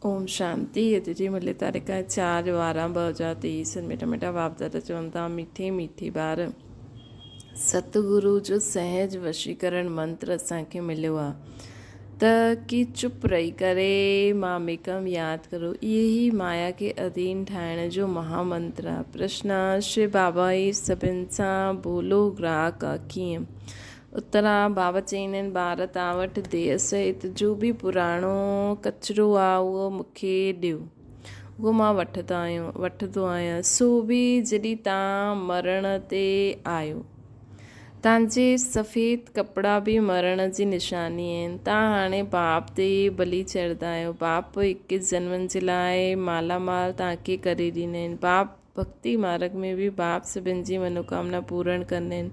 اوم شانتي اڄ جي ملي تاريخ آهي 4 12 2023 ميٺا ميٺا باپ دادا چون ٿا ميٺي ميٺي ٻار ستگرو جو سهج وشيڪرڻ منتر اسان کي مليو آ ته ڪي چپ رهي ڪري ماميڪم ياد ڪرو اهي ئي مايا کي اڌين ٺاهڻ جو مها منتر آ پرشن شو بابا ئي سڀن سان ڀولو گراهڪ آ ڪيئن اترا بابا چئيندا آهن، ٻار توهان وٽ ديهه سهت جو به پراڻو ڪچرو آ اهو مون کي ڏيو. اهو مان وٺندو آهيان. سو به جڏهن توهان مرڻ تي آهيو. توهان جي سفيد ڪپڙا به مرڻ جي نشاني آهن. توهان هاڻي باپ تي بلي چڙهندا آهيو. باپ اڪيس جنمن جي لاء مالا مال توهان کي ڪري ڏيندا آهن. باپ ڀڳتي مارڳ ۾ به باپ سڀن جي منوڪامنا پورڻ ڪندا آهن.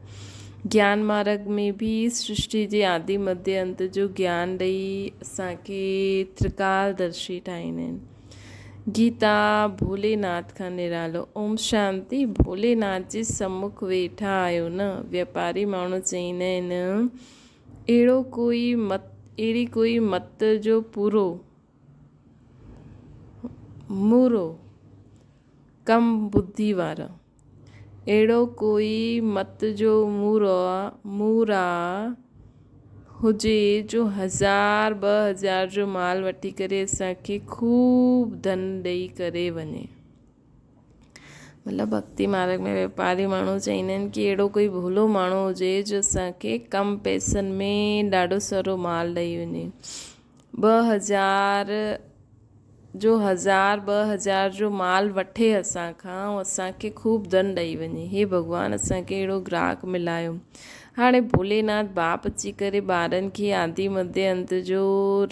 گيان مارڳ ۾ به سرشٽي جي آدي مڌيه انت جو گيان ڏئي اسان کي ترڪال درشي ٺاهيندا آهن. گيتا ڀولي ناٿ کان نرالو. اوم شانتي ڀولي ناٿ جي سمک ويٺا آهيو نه؟ وياپاري ماڻهو چئيندا آهن اهڙو ڪوئي مت اهڙي ڪوئي مت جو پورو مورو ڪم ٻڌي وارا. اهڙو ڪوئي مت جو مورا هجي جو هزار 2000 جو مال وٺي ڪري اسان کي خوب ڌن ڏئي ڪري وڃي. مطلب ڀڳتي مارگ ۾ واپاري ماڻهو چئيندا آهن ڪي اهڙو ڪوئي ڀولو ماڻهو هجي جو اسان کي ڪم پئسن ۾ ڏاڍو سارو مال ڏئي وڃي. 2000 جو هزار 2000 جو مال وٺي اسان کان ۽ اسان کي خوب ڌن ڏئي وڃي. هي ڀڳوان اسان کي اهڙو گراهڪ ملايو. هاڻي ڀوليناٿ باپ اچي ڪري ٻارن کي آدي مڌي انت جو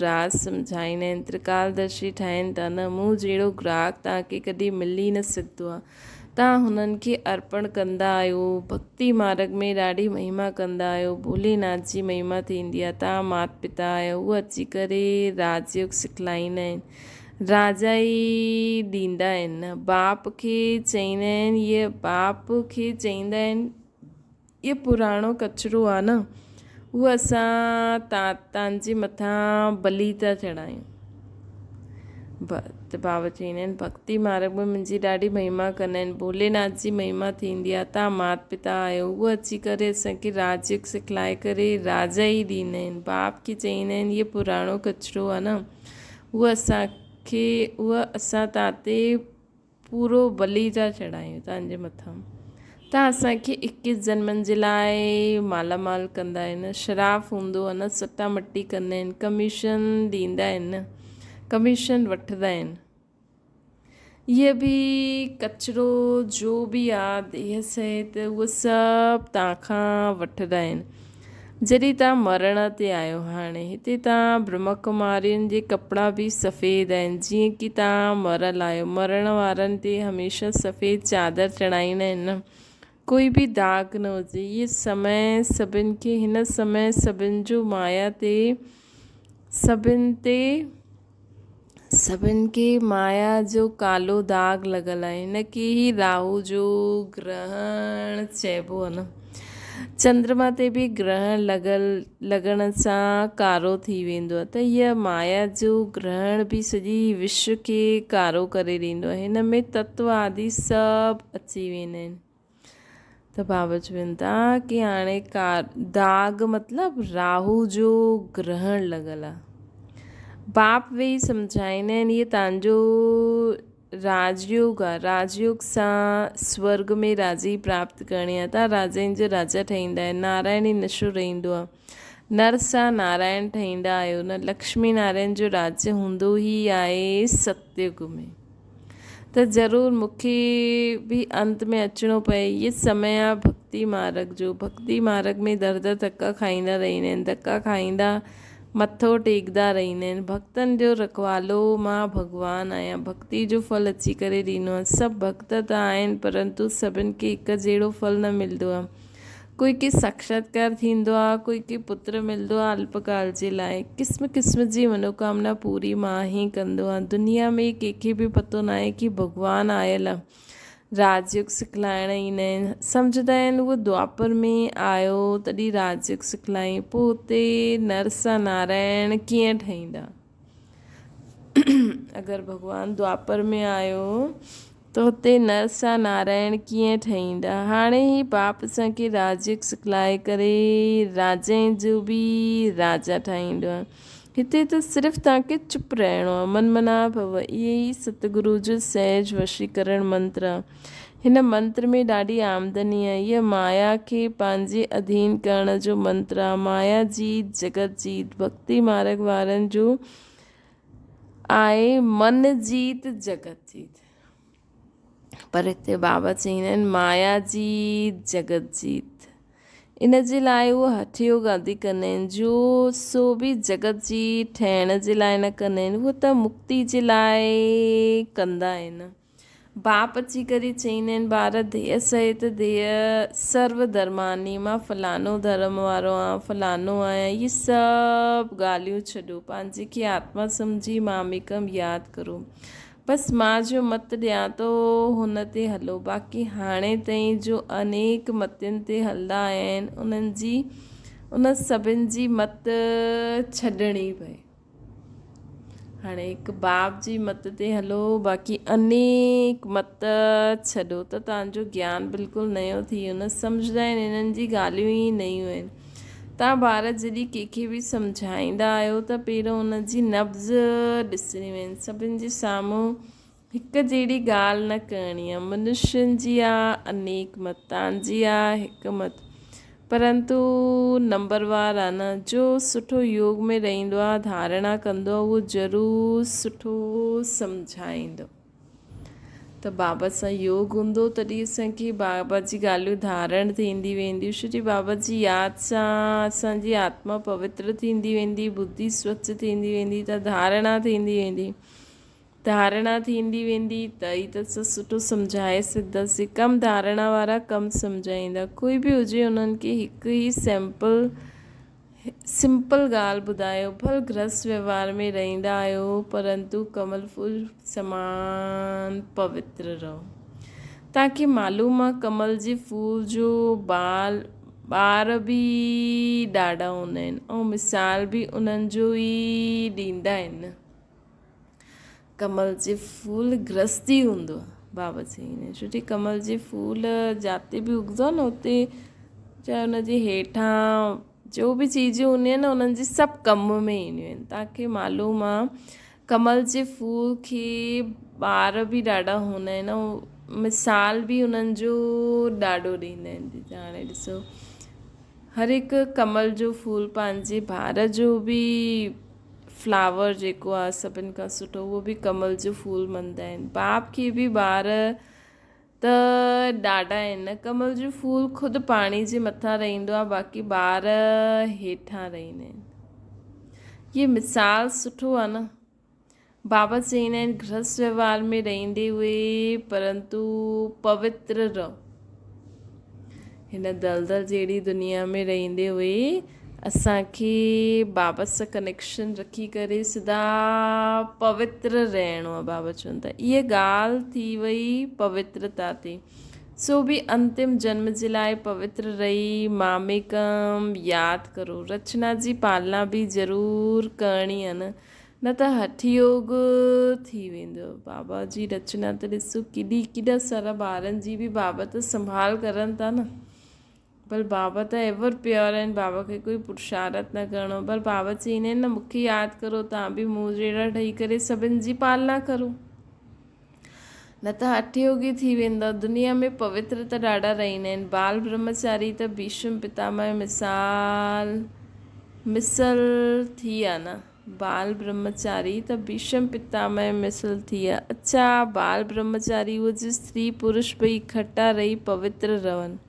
راز سمجهائيندا آهن، ترڪالدرشي ٺاهين ٿا نه مون جهڙو گراهڪ توهان کي ڪڏهن ملي نه سگهندو آهي. توهان هنن کي ارپڻ ڪندا آهيو، ڀڳتي مارڳ ۾ ڏاڍي مهما ڪندا آهيو، ڀولي ناٿ جي مهما ٿيندي آهي، توهان مات پتا آهيو، هو اچي ڪري راجيوگ سکلائيندا آهن، راجا ئي ڏيندا آهن نه، باپ کي چئيندا آهن، هيء باپ کي چئيندا آهن، اهو پراڻو ڪچرو آهي نه، اهو اسان تان جي مٿان بلي ٿا چڙهايون. ته بابا چئيندا آهن، ڀڳتي مارڳ ۾ منهنجي ڏاڍي مهما ڪندا آهن، ڀوليناٿ جي مهما ٿيندي آهي، تان مات پتا آهيو، اهو اچي ڪري اسان کي راجيوگ سکلائي ڪري راجا ئي ڏيندا آهن. باپ کي چئيندا آهن، اهو پراڻو ڪچرو آهي نه، اهو اسان کي اهو اسان تان تي پورو بلي ٿا چڙهايون توهان جي مٿان. توهان اسان کي اڪيس جنمن جي لاء مالا مال ڪندا آهيو نه شراف هوندو آهي نه سٽا مٽي ڪندا آهن ڪميشن ڏيندا آهن نه ڪميشن وٺندا آهن اهي به ڪچرو جو به آ ديهه سهت اهو سڀ توهان کان وٺندا آهن. جڏهن توهان مرڻ تي آهيو. هاڻي هتي توهان برهما ڪمارين جي ڪپڙا به سفيد آهن، جيئن ڪي توهان مرل آهيو. مرڻ وارن تي هميشه سفيد چادر چڙهائيندا آهن نه؟ ڪوئي به داغ نه هجي. هي سمي سڀن کي هن سمي سڀن جو مايا تي سڀن تي سڀن کي مايا جو ڪالو داغ لڳل آهي. هن کي ئي راهو جو گرهڻ چئبو آهي نه. چندرما تي به گرهڻ لڳل لڳڻ سان ڪارو ٿي ويندو آهي ته هيء مايا جو گرهڻ به سڄي وشو کي ڪارو ڪري ڏيندو آهي. هن ۾ تتو آدي سڀ اچي ويندا آهن. ته بابا چون ٿا ڪي هاڻي ڪا داغ مطلب راهو جو گرهڻ لڳل آ. باپ ويهي سمجهائيندا آهن هيء تان جو راجيوگ آ، راجيوگ سان سورگ ۾ راجي پراپت ڪرڻي آ، تان راجائن جو راجا ٺهيندا آهيو، نارائڻي نشو رهندو آ، نر سان نارائڻ ٺهيندا آهيو نه، لڪشمي نارائڻ جو راجيه هوندو ئي آهي ستيوگ ۾. ته ضرور مون کي به انت ۾ اچڻو پئي. هيء سمي آ ڀڳتي مارڳ جو. ڀڳتي مارڳ ۾ در در ڌڪا کائيندا رهندا آهن. ڌڪا کائيندا مٿو ٽيڪدا رهندا آهن. ڀڳتن جو رکوالو مان ڀڳوان آهيان. ڀڳتي جو ڦل اچي ڪري ڏيندو آهيان. سڀ ڀڳت ته آهن پرنتو سڀن کي هڪ جهڙو ڦل نه ملندو آهي. ڪوئي ڪي ساڪشاتڪار ٿيندو آ، ڪوئي ڪي پتر ملندو آ الپڪال جي لاء. قسم قسم جي منوڪامنا پوري مان ئي ڪندو آ. دنيا ۾ ڪنهن کي به پتو ناهي ڪي ڀڳوان آيل آ. راجيوگ سکلائڻ ايندا آهن. سمجهندا آهن اهو دوآپر ۾ آيو تڏهن راجيوگ سکلائين. پوء اتي نر سان نارائڻ ڪيئن ٺهيندا؟ اگر ڀڳوان دوآپر ۾ آيو ته اتي نر سان نارائڻ ڪيئن ٺهيندا؟ هاڻي هي باپ اسان کي راجيوگ سکلائي ڪري راجائن جو به راجا ٺاهيندو آهي. هتي ته صرف توهان کي چپ رهڻو آهي. من منا ڀو. اهي ئي ستگرو جو سهج وشيڪرڻ منتر آهي. هن منتر ۾ ڏاڍي آمدني آهي. هيء مايا کي پنهنجي اڌين ڪرڻ جو منتر آهي. مايا جيت، جڳت جيت. ڀڳتي مارڳ وارن جو آهي من جيت جڳت جيت. پر هتي بابا چئيندا آهن مايا جيت جڳت جيت. ان جي لاء اهو هٺ يوگ آدي ڪندا آهن جو سو به جڳت جيت ٺهڻ جي لاء نه ڪندا آهن اهو ته مڪتي جي لاء ڪندا آهن. باپ اچي ڪري چئيندا آهن ٻار ديهه سهت ديهه سرو ڌرماني مان فلانو ڌرم وارو آهيان فلانو آهيان اهي سڀ ڳالهيون ڇڏو پنهنجي کي آتما سمجهي ماميڪم ياد ڪرو بس مان جو مت ڏيان ٿو هن تي هلو باقي هاڻي تائين جو انيڪ متين تي هلندا آيا آهن انهن جي ان سڀن جي مت ڇڏڻي پئي. هاڻي هڪ باب جي مت تي هلو باقي انيڪ مت ڇڏو ته توهان جو گيان بلڪل نيو ٿي ويو نه سمجهندا آهن انهن جي ڳالهيون ئي نيون آهن توهان ٻار جڏهن ڪنهن کي به سمجهائيندا آهيو ته پهريون ان جي نبض ڏسڻيون آهن سڀن جي سامهون هڪ جهڙي ڳالهه نه ڪرڻي آ. منشين جي آ انيڪ مت، تان جي آ هڪ مت. پرنتو نمبروار آ نه. جو سٺو يوگ ۾ رهندو آ، ڌارڻا ڪندو آ، اهو ضرور سٺو سمجهائيندو. ته بابا سان يوگ هوندو تڏهن اسان کي بابا جي ڳالهيون ڌارڻ ٿيندي وينديون. ڇو جي بابا جي ياد سان اسان جي آتما پوتر ٿيندي ويندي، ٻڌي سوچ ٿيندي ويندي ته ڌارڻا ٿيندي ويندي. ڌارڻا ٿيندي ويندي ته ئي ته اسان سٺو سمجهائي سگهنداسين. ڪم ڌارڻا وارا ڪم سمجهائيندا. ڪوئي به هجي انهن کي هڪ ئي سيمپل سمپل ڳالهه ٻڌايو. ڀل گرهست وهنوار ۾ رهندا آهيو پرنتو ڪمل ڦول سمان پوتر رهو. توهان کي معلوم آ ڪمل جي ڦول جو بال ٻار به ڏاڍا هوندا آهن ۽ مثال به انهن جو ئي ڏيندا آهن. ڪمل جي ڦول گرهستي هوندو آهي بابا چئي ڇو جي ڪمل جي ڦول جاتي به اگندو آهي نه اتي چاهي ان جي هيٺان جو به چيزون هونديون آهن نه انهن جي سڀ ڪم ۾ اينديون آهن توهان کي معلوم آهي ڪمل جي ڦول کي ٻار به ڏاڍا هوندا آهن ۽ مثال به انهن جو ڏاڍو ڏيندا آهن هاڻي ڏسو هر هڪ ڪمل جو ڦول پنهنجي ڀار جو به فلاور جيڪو آ سڀن کان سٺو اهو به ڪمل جو ڦول مڃدا آهن. باپ کي به ٻار ته ڏاڍا آهن. ڪمل جو ڦول خود پاڻي جي مٿان رهندو آ باقي ٻار هيٺان رهندا آهن. هي مثال سٺو آ نه. بابا چئيندا آهن گرهست وهنوار ۾ رهندي هئي پرنتو پوتر رهو. هن دلدل جهڙي دنيا ۾ رهندي هئي اسان کي بابا سان ڪنيڪشن رکي ڪري سدا پوتر رهڻو آهي بابا چون ٿا اها ڳالهه ٿي وئي پوترتا تي سو به انتم جنم جي لاء پوتر رهي ماميڪم ياد ڪرو رچنا جي پالنا به ضرور ڪرڻي آهي نه نه ته هٺ يوگ ٿي ويندو. بابا جي رچنا ته ڏسو ڪيڏي ڪيڏا سارا ٻارن جي به بابا ته سنڀال ڪرن ٿا نه. پر بابا ته ايور پيور آهن بابا کي ڪوئي پرشارت نه ڪرڻو پر بابا چئيندا آهن نه مونکي ياد ڪرو توهان به مون جهڙا ٺهي ڪري سڀن جي پالنا ڪرو نه ته هٺ يوگي ٿي ويندا. دنيا ۾ پوتر ته ڏاڍا رهندا آهن. بال برهمچاري ته ڀيشم پتامهه مثال مثل ٿي آ نه. بال برهمچاري ته ڀيشم پتامهه مثل ٿي آ. اڇا بال برهمچاري اهو جي استري پرش ٻئي اڪٺا رهي پوتر رهن.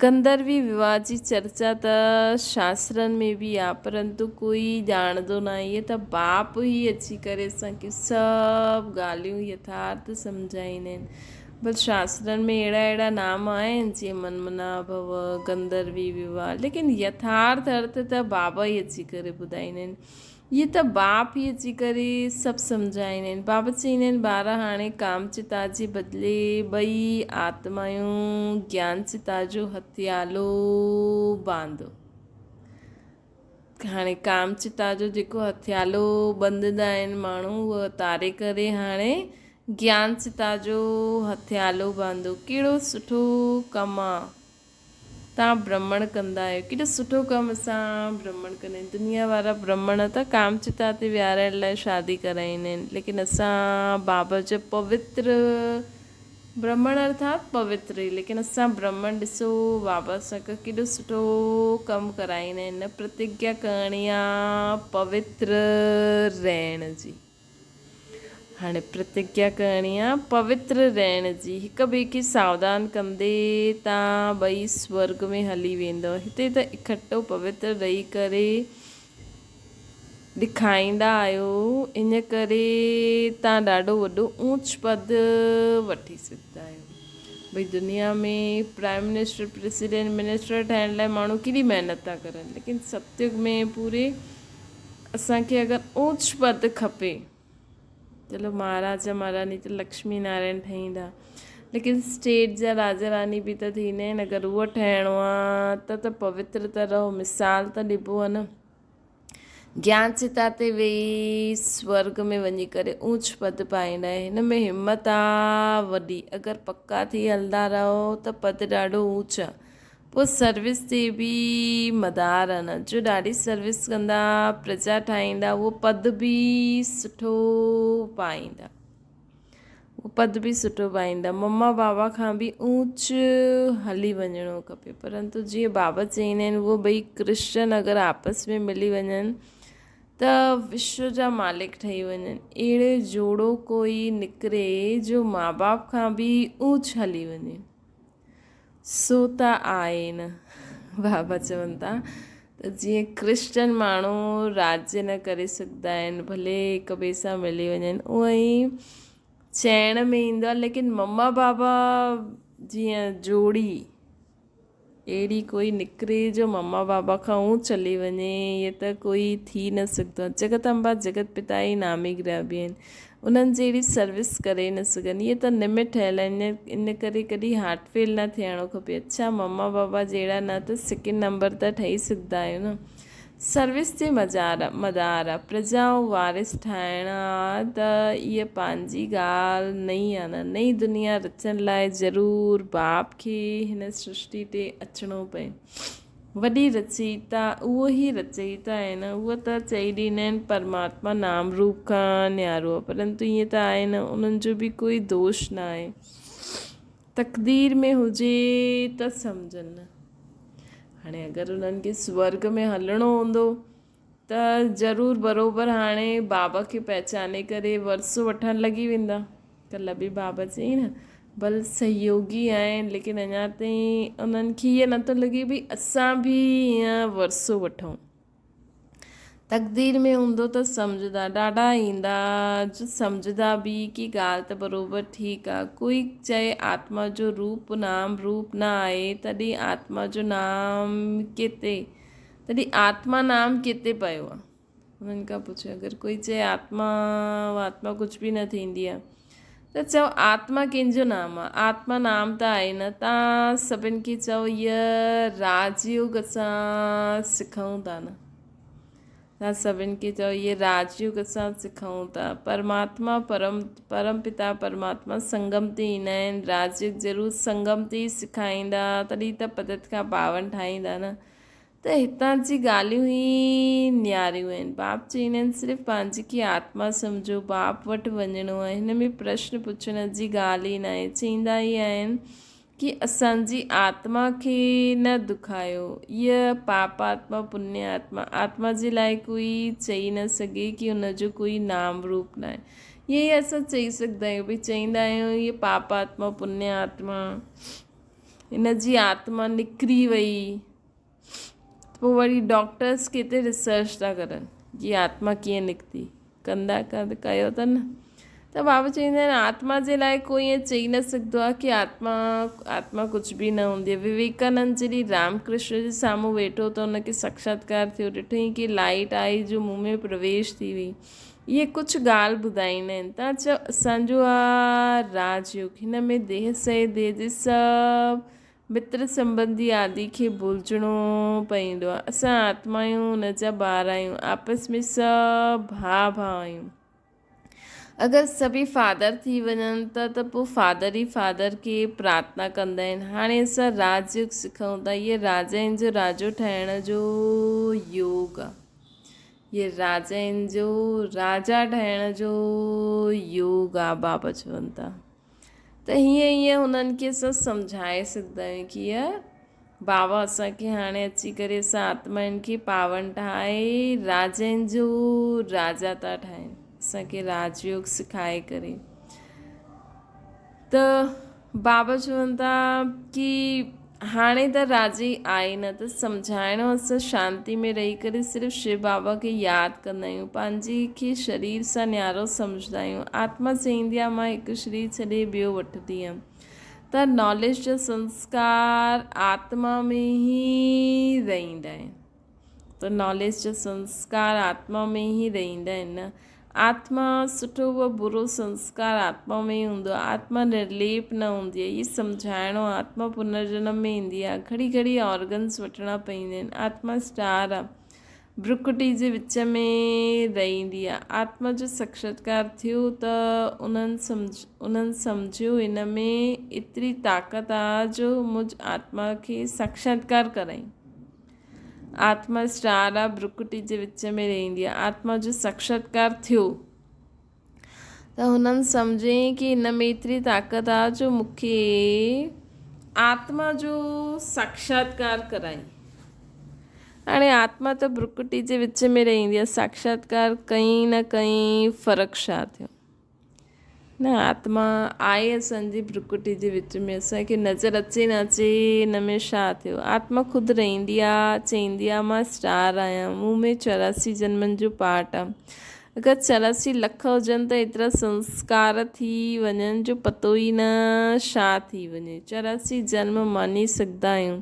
گنڌروي وواهه جي چرچا ته شاسترن ۾ به آ پرنتو ڪوئي ڄاڻندو ناهي ته باپ ئي اچي ڪري اسان کي سڀ ڳالهيون يٿارٿ سمجهائيندا آهن. بس شاسترن ۾ اهڙا اهڙا نام آهن جيئن من منا ڀو، گنڌروي وواهه ليڪن يٿارٿ ارٿ ته بابا ئي اچي ڪري ٻڌائيندا آهن. اهي ته باپ ئي اچي ڪري سڀ سمجهائيندا آهن. بابا چئيندا آهن ٻار هاڻي ڪام چتا جي بدلي ٻئي آتمائون گيان چتا جو هٿيالو باندو. هاڻي ڪام چتا جو جيڪو هٿيالو ٻنڌندا آهن ماڻهو اهو اتاري ڪري هاڻي گيان چتا جو هٿيالو ٻانڌو. ڪهڙو سٺو ڪم آ. تان برهمڻ ڪندا آهيو. ڪيڏو سٺو ڪم اسان برهمڻ ڪندا آهيون. دنيا وارا برهمڻ ته ڪام چتا تي ويهارڻ لاء شادي ڪرائيندا آهن ليڪن اسان بابا جو پوتر برهمڻ ارٿات پوتر ئي ليڪن اسان برهمڻ ڏسو بابا اسان کان ڪيڏو سٺو ڪم ڪرائيندا آهن نه پرتگيا ڪرڻي آ پوتر رهڻ جي هاڻي پرتگيا ڪرڻي آ پوتر رهڻ جي هڪ ٻئي کي ساوڌان ڪندي تان ٻئي سورگ ۾ هلي ويندؤ هتي ته اڪٺو پوتر رهي ڪري ڏکائيندا آهيو، ان ڪري توهان ڏاڍو وڏو اونچ پد وٺي سگهندا آهيو. ڀئي دنيا ۾ پرائم منسٽر، پريزيڊنٽ، منسٽر ٺهڻ لاء ماڻهو ڪيڏي محنت ٿا ڪرن، ليڪن ستيگ ۾ پوري اسان کي اگر اونچ پد کپي چلو مهاراجا مهاراني ته لڪشمي نارائڻ ٺهيندا ليڪن اسٽيٽ جا راجا راني به ته ٿيندا آهن اگر اهو ٺهڻو آ ته ته پوتر ته رهو مثال ته ڏبو آ نه گيان چتا تي ويهي سورگ ۾ وڃي ڪري اونچ پد پائيندا آهن هن ۾ همت آ وڏي اگر پڪا ٿي هلندا رهو ته پد ڏاڍو اونچ آ پوء سروس تي به مدار نه جو ڏاڍي سروس ڪندا پرجا ٺاهيندا اهو پد به سٺو پائيندا اهو پد به سٺو پائيندا مما بابا کان به اونچ هلي وڃڻو کپي پرنتو جيئن بابا چئيندا آهن اهو ٻئي ڪرسچن اگر آپس ۾ ملي وڃن ته وشو جا مالڪ ٺهي وڃن اهڙي جوڙو ڪوئي نڪري جو ماء باپ کان به اونچ هلي وڃي سو ته آهي نه. بابا چون ٿا ته جيئن ڪرسچن ماڻهو راڄ نه ڪري سگهندا آهن ڀلي هڪ ٻئي سان ملي وڃن اونئن ئي چئڻ ۾ ايندو آهي ليڪن مما بابا جيئن جوڙي اهڙي ڪوئي نڪري جو مما بابا کان اونچ هلي وڃي ائين ته ڪوئي ٿي نه سگهندو آهي جگت امبا جگت پتا ئي نامي گرامي آهن انهن جهڙي سروس ڪري نه سگهن. اهي ته نمي ٺهيل آهن ان ڪري ڪڏهن هارٽ فيل نه ٿيڻو کپي. اڇا مما بابا جهڙا نه ته سيڪنڊ نمبر ته ٺهي سگهندا آهيو نه. سروس جي مزار مدار آ. پرجا ۽ وارث ٺاهڻ آ ته اها پنهنجي ڳالهه نئين آ نه. نئين دنيا رچڻ لاء ضرور باپ کي هن سرشٽي تي اچڻو پئي. وڏي رچئيتا اهو ئي رچئيتا آهي نه، اهو ته چئي ڏيندا آهن پرماتما نام روپ کان نيارو آهي، پرنتو ائين ته آهي نه، انهن جو به ڪوئي دوش نه آهي. تقدير ۾ هجي ته سمجهن نه. هاڻي اگر انهن کي سورگ ۾ هلڻو هوندو ته ضرور بروبر هاڻي بابا کي پهچاني ڪري ورثو وٺڻ لڳي ويندا. ڪلهه به بابا چيائين نه ڀل سهيوگي آهن ليڪن اڃا تائين انهن کي ائين نٿو لڳي ڀئي اسان به ائين ورثو وٺون. تقدير ۾ هوندو ته سمجهندا ڏاڍا ايندا جو سمجهندا به ڪي ڳالهه ته بروبر ٺيڪ آ. ڪوئي چئي آتما جو روپ نام روپ نه آهي تڏهن آتما جو نام ڪيتي تڏهن آتما نام ڪيتي پيو آ؟ انهن کان پڇيو اگر ڪوئي چئي آتما واتما ڪجهه به نه ٿيندي آ ته چئو آتما ڪنهن جو نام آ؟ آتما نام ته آهي نه تان سڀن کي چئو هيء راج يوگ اسان سکون ٿا نه تان سڀن کي چئو هيء راج يوگ اسان سکون ٿا پرماتما پرم پرم پتا پرماتما سنگم تي ايندا آهن راج يوگ ضرور سنگم تي ئي سکائيندا تڏهن ته پتت کان پاون ٺاهيندا نه ته هتان جي ڳالهيون ئي نياريون آهن. باپ چئيندا آهن صرف پنهنجي کي آتما سمجهو، باپ وٽ وڃڻو آهي، هن ۾ پرشن پڇڻ جي ڳالهه ئي ناهي. چئيندا ئي آهن ڪي اسان جي آتما کي نه دکايو. هيء پاپ آتما، پڃ آتما، آتما جي لاء ڪوئي چئي نه سگهي ڪي ان جو ڪوئي نام روپ ناهي. ائين ئي اسان چئي سگهندا آهيون ڀئي چئيندا آهيون هيء پاپ آتما، پڃ آتما. هن جي آتما نڪري وئي ته پوء وري ڊاڪٽرس ڪيتري ريسرچ ٿا ڪرن جي آتما ڪيئن نڪتي ڪندا ڪيو اٿن نه ته بابا چوندا آهن آتما جي لاء ڪوئي ائين چئي نه سگهندو آهي ڪي آتما آتما ڪجهه به نه هوندي آهي وويڪانند جڏهن رام ڪرشن جي سامهون ويٺو ته هن کي ساڪشاتڪار ٿيو ڏٺائين ڪي لائٽ آئي جو مون ۾ پرويش ٿي وئي اهي ڪجهه ڳالهه ٻڌائيندا آهن تان چئو اسان جو آ راج يوگ هن ۾ ديهه سهي ديهه جي سڀ متر سنبنڌي آدي کي ڀلجڻو پوندو آهي. اسان آتما آهيون، ان جا ٻار آهيون، آپس ۾ سڀ ڀاء ڀاء آهيون. اگر سڀئي فادر ٿي وڃن ته ته پوء فادر ئي فادر کي پرارٿنا ڪندا آهن. هاڻي اسان راج يوگ سکون ٿا. هيء راجائن جو راجو ٺهڻ جو يوگ آهي. هيء راجائن جو راجا ٺهڻ جو يوگ آهي بابا چون ٿا. ته هيئن هيئن هنن کي اسان سمجهائي سگهندا آهيون ڪي بابا اسان کي هاڻي اچي ڪري اسان آتمائن کي پاون ٺاهي راجائن جو راجا ٿا ٺاهين اسان کي راج يوگ سکائي ڪري ته بابا چون ٿا ڪي هاڻي ته راضي آهي نه ته سمجهائڻو اسان شانتي ۾ رهي ڪري صرف شو بابا کي ياد ڪندا آهيون پنهنجي کي شرير سان نيارو سمجهندا آهيون آتما چئيندي آهي مان هڪ شرير ڇڏي ٻيو وٺندي هيم ته ناليج جا سنسڪار آتما ۾ ئي رهندا آهن ته ناليج جا سنسڪار آتما ۾ ئي رهندا آهن نه. آتما سٺو و برو سنسڪار آتما ۾ ئي هوندو آهي. آتما نرليپ نه هوندي آهي. هي سمجهائڻو آهي. آتما پنرجنم ۾ ايندي آهي. گهڙي گهڙي آرگنس وٺڻا پوندا آهن. آتما اسٽار آهي. برڪٽي جي وچ ۾ رهندي آهي. آتما جو ساکشاتڪار ٿيو ته انهن انهن سمجهيو هن ۾ ايتري طاقت آهي جو مجھ آتما کي ساکشاتڪار ڪرائين. آتما اسٽار آ برڪٽي جي وچ ۾ رهندي آ. آتما جو ساکشاتڪار ٿيو ته هنن سمجهيائين ڪي هن ۾ ايتري طاقت آ جو مون کي آتما جو ساکشاتڪار ڪرائين. هاڻي آتما ته برڪٽي جي وچ ۾ رهندي آ، ساکشاتڪار ڪئين نه ڪئين فرق ڇا ٿيو؟ نه آتما آهي اسان جي پرڪرتي جي وچ ۾ اسان کي نظر اچي نه اچي ان ۾ ڇا ٿيو آتما خود رهندي آ چئيندي آ مان اسٽار آهيان مون ۾ 84 جنمن جو پاٺ آ اگر 84 لک هجن ته ايترا سنسڪار ٿي وڃن جو پتو ئي نه ڇا ٿي وڃي 84 جنم مڃي سگهندا آهيون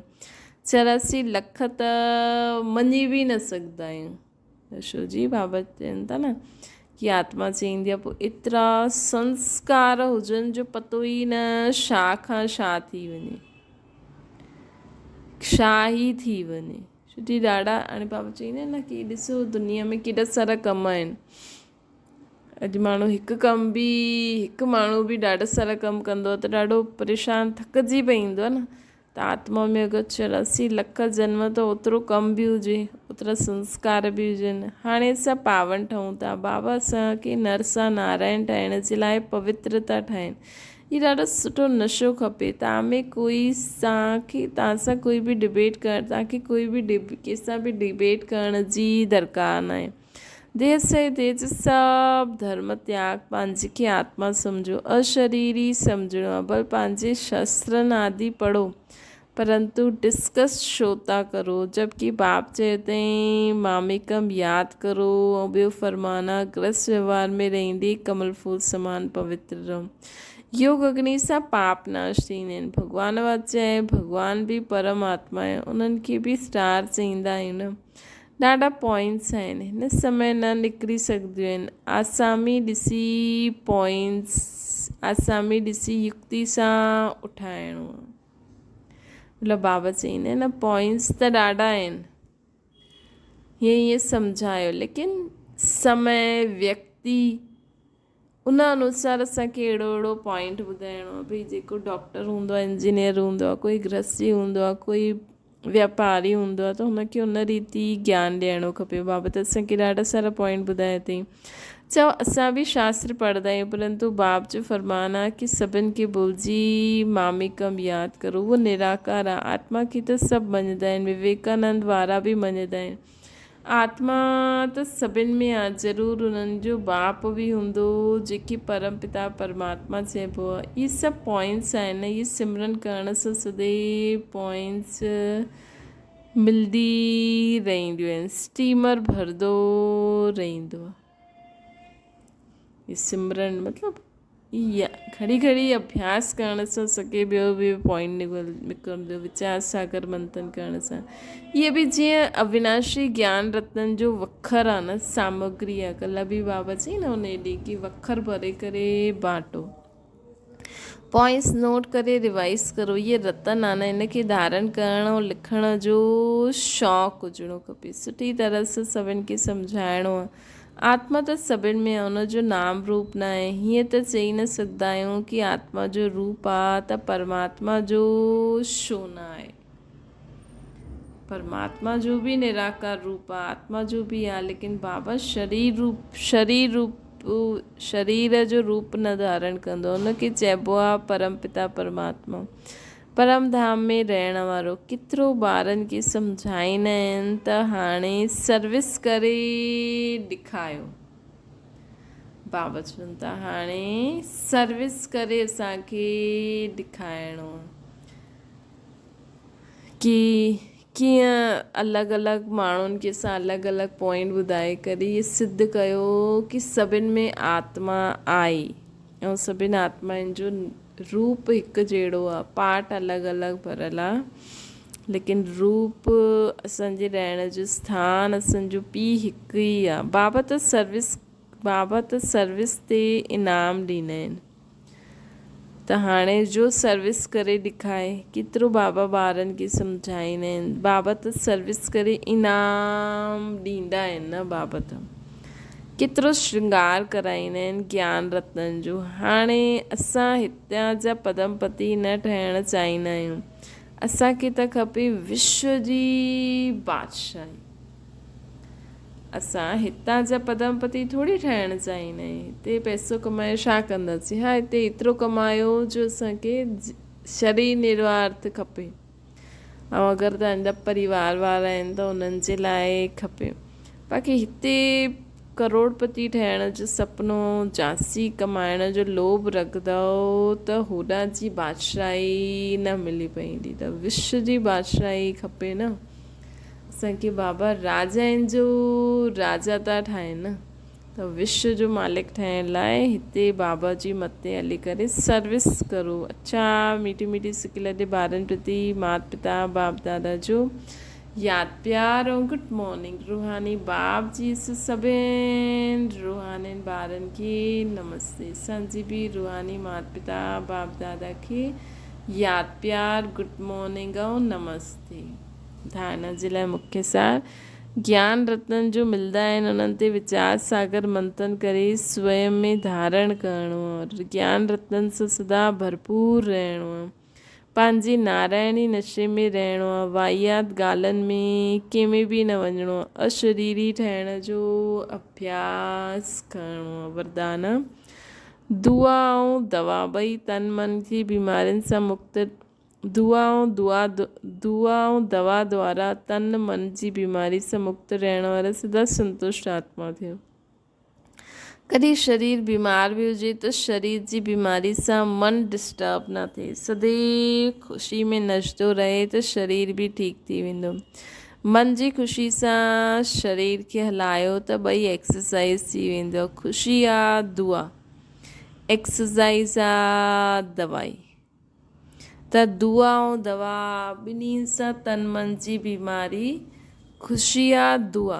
84 لک ته مڃي به نه سگهندا آهيون شو جي بابت چون ٿا نه ڪي آتما چئيندي آهي پوء ايترا سنسڪار هجن جو پتو ئي نه ڇا کان ڇا ٿي وڃي ڇا ئي ٿي وڃي شو جي ڏاڍا هاڻي بابا چئيندا آهن نه ڪي ڏسو دنيا ۾ ڪيڏا سارا ڪم آهن اڄ ماڻهو هڪ ڪم به هڪ ماڻهو به ڏاڍا سارا ڪم ڪندو آهي ته ڏاڍو پريشان ٿڪجي پئيندو آهي نه ته آتما ۾ اگر 84 لک جنم ته اوترو ڪم به هجي، اوترا سنسڪار به هجن. هاڻي اسان پاون ٺهون ٿا. بابا اسان کي نر سان نارائڻ ٺاهڻ جي لاء پوتر ٿا ٺاهين. هي ڏاڍو سٺو نشو کپي. توهان ۾ ڪوئي توهان کي توهان سان ڪوئي به ڊبيٽ ڪرڻ توهان کي ڪوئي به ڪنهن سان به ڊبيٽ ڪرڻ جي درڪار ناهي. ديھ سهي ديھ سڀ ڌرم تياڳ پنهنجي کي آتما سمجهو اشريري سمجهڻو آ ڀل پنهنجي شسترن آدي پڙهو پرنتو ڊسڪس ڇو ٿا ڪرو جب ڪي باپ چيو اٿئين ماميڪم ياد ڪرو ۽ ٻيو فرمان آ گرهست ويوهار ۾ رهندي ڪمل ڦول سمان پوتر رهو يوگ اگني سان پاپ ناش ٿيندا آهن ڀڳوان واچ آهي ڀڳوان به پرم آتما آهي انهن کي به اسٽار چئيندا آهيون نه ڏاڍا پوائنٽس آهن هن سمي نه نڪري سگهنديون آهن آسامي ڏسي پوائنٽس آسامي ڏسي يڪتي سان اٺائڻو آهي مطلب بابا چئيندا آهن نه پوائنٽس ته ڏاڍا آهن هيئن هيئن سمجهايو ليڪن سمي ويڪتي ان انوسار اسان کي اهڙو اهڙو پوائنٽ ٻڌائڻو آهي ڀئي جيڪو ڊاڪٽر هوندو آهي انجنيئر هوندو آهي ڪوئي گرهستي هوندو آهي ڪوئي واپاري هوندو آهي ته هن کي ان ريتي گيان ڏيڻو کپي بابت اسان کي ڏاڍا سارا پوائنٽ ٻڌايا اٿئي چئو اسان به شاستر پڙهندا آهيون پرنتو باب جو فرمان آهي ڪي سڀن کي ڀلجي ماميڪم ياد ڪرو اهو نراڪار آهي آتما کي ته سڀ مڃندا آهن وويڪانند وارا به مڃندا آهن آتما ته سڀن ۾ آ، ضرور انهن جو باپ به هوندو جيڪي پرم پتا پرماتما چئبو آ. اهي سڀ پوائنٽس آهن، اهي سمرن ڪرڻ سان سدائين پوائنٽس ملدي رهنديون آهن، اسٽيمر ڀرندو رهندو آ. اهي سمرن مطلب اها گهڙي گهڙي اڀياس ڪرڻ سان سگهي ٻيو به پوائنٽ نڪرندو ويچار ساگر منٿن ڪرڻ سان اهي به جيئن اويناشي گيان رتن جو وکر آهي نه سامگري آهي ڪلهه به بابا چئي نه ان ڏينهن ڪي وکر ڀري ڪري بانٽو. پوائنٽس نوٽ ڪري ريوائيز ڪرو. اهي رتن آهن ان کي ڌارڻ ڪرڻ ۽ لکڻ جو شوق هجڻو کپي. سٺي طرح سان سڀن کي سمجهائڻو آهي. آتما ته سڀن ۾ آهي ان جو نام روپ نه آهي. هيئن ته چئي نه سگهندا آهيون ڪي آتما جو روپ آهي ته پرماتما جو ڇو نه آهي. پرماتما جو به نراڪار روپ آ، آتما جو به آ، ليڪن بابا شرير روپ شرير روپ شرير جو روپ نه ڌارڻ ڪندو، ان کي چئبو آ پرم پتا پرماتما، پرم ڌام ۾ رهڻ وارو. ڪيترو ٻارن کي سمجهائيندا آهن ته هاڻي سروس ڪري ڏيکايو. بابا چون ٿا هاڻي سروس ڪري اسان کي ڏيکائڻو آ. ڪي ڪيئن الڳ الڳ ماڻهن کي اسان الڳ الڳ پوائنٽ ٻڌائي ڪري اهي سڌ ڪيو ڪي سڀن ۾ آتما آهي ۽ سڀن آتمائن جو روپ هڪ جهڙو آهي پارٽ الڳ الڳ ڀريل آهي ليڪن روپ اسان جي رهڻ جو اسٿان اسان جو پيء هڪ ئي آهي بابا ته سروس بابا ته سروس تي انعام ڏيندا آهن ته هاڻي جو سروس ڪري ڏيکائي. ڪيترو بابا ٻارن کي سمجهائيندا آهن. بابا ته سروس ڪري انعام ڏيندا آهن نه بابا ته ڪيترو شرنگار ڪرائيندا آهن گيان رتنن جو. هاڻي اسان هتان جا پدم پتي نه ٺهڻ چاهيندا آهيون. اسان کي ته کپي وشو جي بادشاهي. اسان هتان جا پدم پتي ٿوري ٺهڻ چاهيندا آهيون. هتي پئسو ڪمائي ڇا ڪنداسين؟ ها هتي ايترو ڪمايو جو اسان کي شرير نروارٿ کپي ۽ اگر توهان جا پريوار وارا آهن ته انهن جي لاء کپي. باقي هتي ڪروڙپتي ٺهڻ جو سپنو، جاسي ڪمائڻ جو لوڀ رکندؤ ته هوڏانهن جي بادشاهي نه ملي پوندي ته وشو جي بادشاهي کپي نه. اسان کي بابا راجائن جو راجا ٿا ٺاهين نه ته وشو جو مالڪ ٺهڻ لاء هتي بابا جي مٿي هلي ڪري سروس ڪرو. اڇا ميٺي ميٺي سڪ لڏي ٻارن پرتي مات پتا باپ دادا جو ياد پيار ۽ گڊ مارننگ روحاني باپ جي سڀين روحانين ٻارن کي نمستي اسان جي به روحاني مات پتا باپ دادا کي ياد پيار گڊ مارننگ ۽ نمستي. ڌارڻا جي لاء مکيه سار گيان رتن جو ملدا آهن، انهن تي ويچار ساگر منٿن ڪري سوئم ۾ ڌارڻ ڪرڻو آهي. گيان رتن سان سدا ڀرپور رهڻو آهي. پنهنجي نارائڻي نشي ۾ رهڻو آهي. واهيات ڳالهن ۾ ڪنهن ۾ به نه وڃڻو آهي. اشريري ٺهڻ جو اڀياس ڪرڻو آهي. وردان، دعا ۽ دوا ٻئي تن من جي بيمارين سان مڪت دعا ۽ دعا دعا ۽ دوا دوارا تن من جي بيماري سان مڪت رهڻ وارا سدا سنتشٽ آتما ٿيو. ڪڏهن شرير بيمار به هجي ته شرير جي بيماري سان من ڊسٽرب نه ٿئي. سديو خوشي ۾ نچندو رهي ته شرير به ٺيڪ ٿي ويندو. من جي خوشي سان شرير کي هلايو ته ٻئي ايڪسرسائيز ٿي ويندو. خوشي آ دعا، ايڪسرسائيز آ دوائي. ته دعا ۽ دوا ٻنهي سان تن من جي بيماري خوشي آ دعا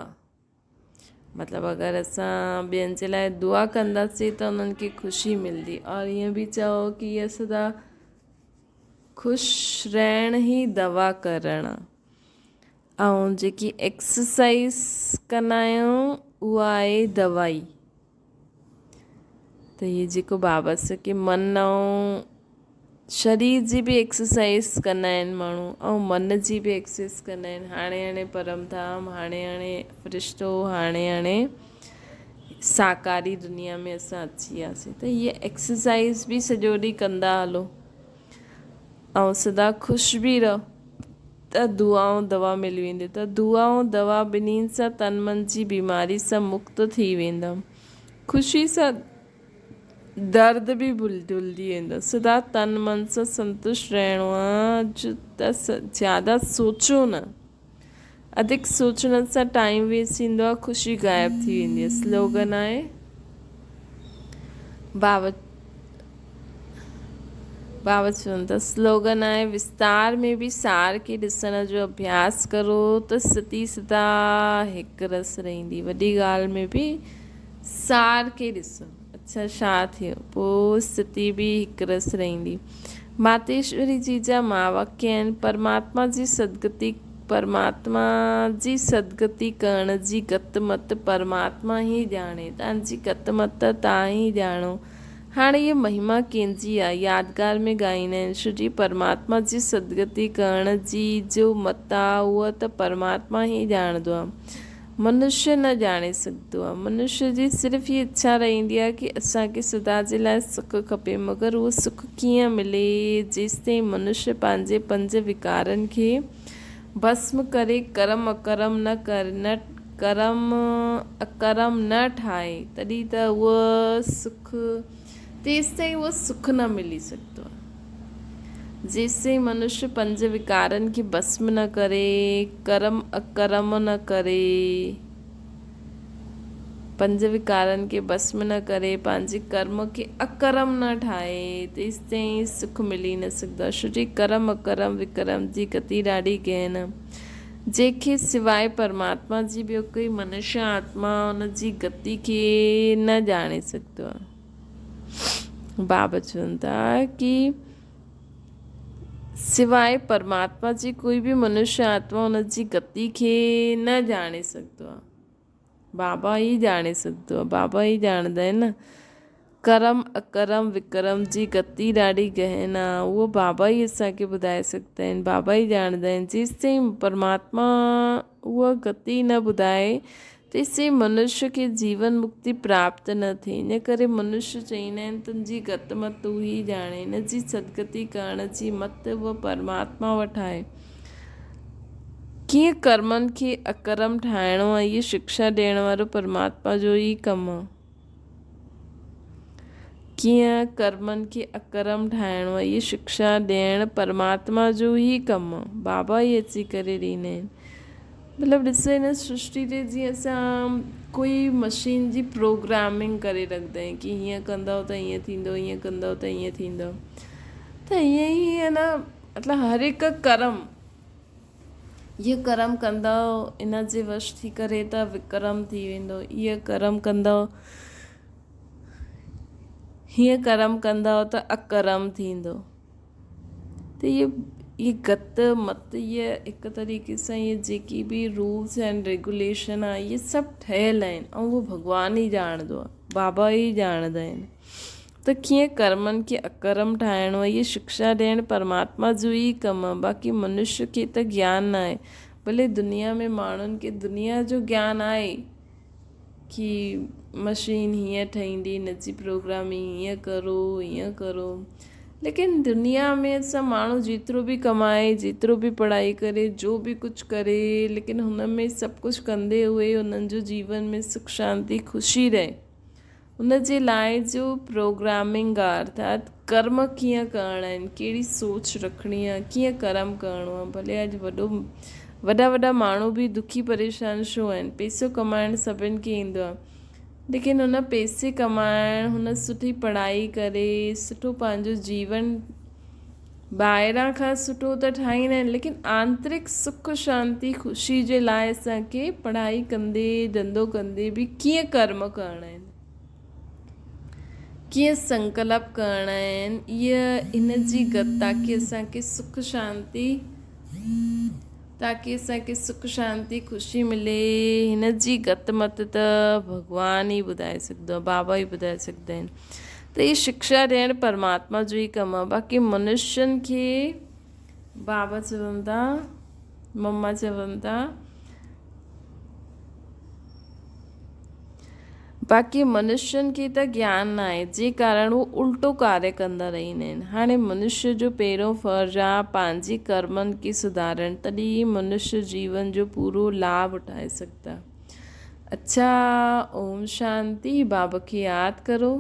مطلب اگر اسان ٻين جي لاء دعا ڪنداسين ته انهن کي خوشي ملندي اور ائين به چئو ڪي اهي سدا خوش رهڻ ئي دوا ڪرڻ آ ۽ جيڪي ايڪسرسائز ڪندا آهيون اها آهي دوائي. ته هي جيڪو بابا سکي من ۽ شرير جي به ايڪسرسائز ڪندا آهن ماڻهو ۽ من جي به ايڪسرسائز ڪندا آهن هاڻي هاڻي پرم ڌام هاڻي هاڻي فرشتو هاڻي هاڻي ساڪاري دنيا ۾ اسان اچي وياسين ته هيء ايڪسرسائز به سڄو ڏينهن ڪندا هلو ۽ سدا خوش به رهو ته دعا ۽ دوا ملي ويندي ته دعا ۽ دوا ٻنهين سان تن من جي بيماري سان مڪت ٿي ويندا. خوشي سان درد به ڀلجي ويندو. سدا تن من سان سنتشٽ رهڻو آ ته زياده سوچو نه. اڌڪ سوچڻ سان ٽائيم ويسٽ ٿيندو آ خوشي غائب ٿي ويندي آ. سلوگن آهي بابا بابا چون ٿا سلوگن آهي وستار ۾ به سار کي ڏسڻ جو اڀياس ڪرو ته ستي سدا هڪ رس رهندي. وڏي ڳالهه ۾ به سار کي ڏسو. اڇا ڇا ٿيو؟ پوء استٿي به هڪ رس رهندي. ماتيشوري جي جا مهاواڪيه آهن، پرماتما جي سدگتي پرماتما جي سدگتي ڪرڻ جي گت مت پرماتما ئي ڄاڻي. تان جي گت مت تان ئي ڄاڻو. هاڻ هيء مهما ڪنهن جي آ؟ يادگار ۾ ڳائيندا آهن، ڇو جي پرماتما جي سدگتي ڪرڻ جي جو مت آ، اها ته پرماتما ئي ڄاڻندو آ. منشيه نه ڄاڻي سگهندو آ. منشيه جي صرف هيء اڇا رهندي آ ڪي اسان کي سدا جي لاء سک کپي، مگر اهو سک ڪيئن ملي؟ جيستائين منشيه پنهنجي پنج وڪارن کي ڀسم ڪري ڪرم اڪرم نه نه ڪرم اڪرم نه ٺاهي، تڏهن ته اهو سک تيستائين اهو سک نه ملي سگهندو آهي. جيستائين منشيه پنج وڪارن کي ڀسم نه ڪري، ڪرم اڪرم نه ڪري. پنج وڪارن کي ڀسم نه ڪري، پنهنجي ڪرم کي اڪرم نه ٺاهي، تيستائين سک ملي نه سگهندو آهي. ڇو جي ڪرم اڪرم وڪرم جي گتي ڏاڍي گهن آهي، جنهن کي سواء پرماتما جي ٻيو ڪوئي منشيه آتما ان جي گتي کي نه ڄاڻي سگهندو آهي. بابا چون ٿا ڪي سواء پرماتما جي ڪوئي به منشيه آتما ان جي گتي کي نه ڄاڻي سگهندو آهي. بابا ئي ڄاڻي سگهندو آهي. بابا ئي ڄاڻندا آهن نه. ڪرم اڪرم وڪرم جي گتي ڏاڍي گهن آهي. اهو بابا ئي اسان کي ٻڌائي سگهندا آهن. بابا ئي ڄاڻندا آهن. جيستائين پرماتما اها گتي نه ٻڌائي تيسين منشيه کي جيون مڪتي پراپت نه ٿئي. ان ڪري منشيه چئيندا آهن، تنهنجي گت مت تون ئي ڄاڻين. هن جي سدگتي ڪرڻ جي مت به پرماتما وٽ آهي. ڪيئن ڪرمن کي اڪرم ٺاهڻو آهي، اهي شڪشا ڏيڻ وارو پرماتما جو ئي ڪم آهي. ڪيئن ڪرمن کي اڪرم ٺاهڻو آهي، اهي شڪشا ڏيڻ پرماتما جو ئي ڪم آهي. بابا ئي اچي ڪري ڏيندا آهن. مطلب ڏسو هن سرشٽي تي جيئن اسان ڪوئي مشين جي پروگرامنگ ڪري رکندا آهيون ڪي هيئن ڪندؤ ته هيئن ٿيندو هيئن ڪندؤ ته هيئن ٿيندو ته هيئن ئي هي نه مطلب هر هڪ ڪرم اهو ڪرم ڪندؤ ان جي وش ٿي ڪري ته وڪرم ٿي ويندو اهو ڪرم ڪندؤ هيئن ڪرم ڪندؤ ته اڪرم ٿيندو ته اهي اهي گت مت اهي هڪ طريقي سان اهي جيڪي به رولس اينڊ ريگوليشن آهي اهي سڀ ٺهيل آهن ۽ اهو ڀڳوان ئي ڄاڻندو آهي بابا ئي ڄاڻندا آهن ته ڪيئن ڪرمن کي اڪرم ٺاهڻو آهي اهي شڪشا ڏيڻ پرماتما جو ئي ڪم آهي باقي منشيه کي ته گيان نه آهي ڀلي دنيا ۾ ماڻهن کي دنيا جو گيان آهي ڪي مشين هيئن ٺهيندي هن جي پروگرامنگ هيئن ڪرو هيئن ڪرو ليڪن دنيا ۾ اسان ماڻهو جيترو به ڪمائي جيترو به پڙهائي ڪري جو به ڪجهه ڪري ليڪن هن ۾ سڀ ڪجهه ڪندي هوئي هنن جو جيون ۾ سک شانتي خوشي رهي ان جي لاء جو پروگرامنگ آ ارٿات ڪرم ڪيئن ڪرڻا آهن ڪهڙي سوچ رکڻي آ ڪيئن ڪرم ڪرڻو آ ڀلي اڄ وڏو وڏا وڏا ماڻهو به دکي پريشان ڇو آهن پيسو ڪمائڻ سڀن کي ايندو آ ليڪن ان پيسي ڪمائڻ هن سٺي پڙهائي ڪري سٺو پنهنجو جيون ٻاهران کان سٺو ته ٺاهيندا آهن ليڪن آنترڪ سک شانتي خوشي جي لاء اسان کي پڙهائي ڪندي ڌنڌو ڪندي به ڪيئن ڪرم ڪرڻا آهن ڪيئن سنڪلپ ڪرڻا آهن اها ان جي گت تاڪي اسان کي سک شانتي تاڪي اسان کي سک شانتي خوشي ملي هن جي گت مت ته ڀڳوان ئي ٻڌائي سگهندو آهي بابا ئي ٻڌائي سگهندا آهن ته هي شڪشا ڏيڻ پرماتما جو ئي ڪم آهي باقي منشين کي بابا چون ٿا مما چون ٿا باقي منشين کي ته گيان ناهي، جي ڪارڻ هو الٽو ڪاريه ڪندا رهندا آهن. هاڻي منشيه جو پهريون فرض آهي پنهنجي ڪرمن کي سڌارڻ، تڏهن ئي منشيه جيون جو پورو لاڀ اٺائي سگهندا. اڇا اوم شانتي بابا کي ياد ڪرو.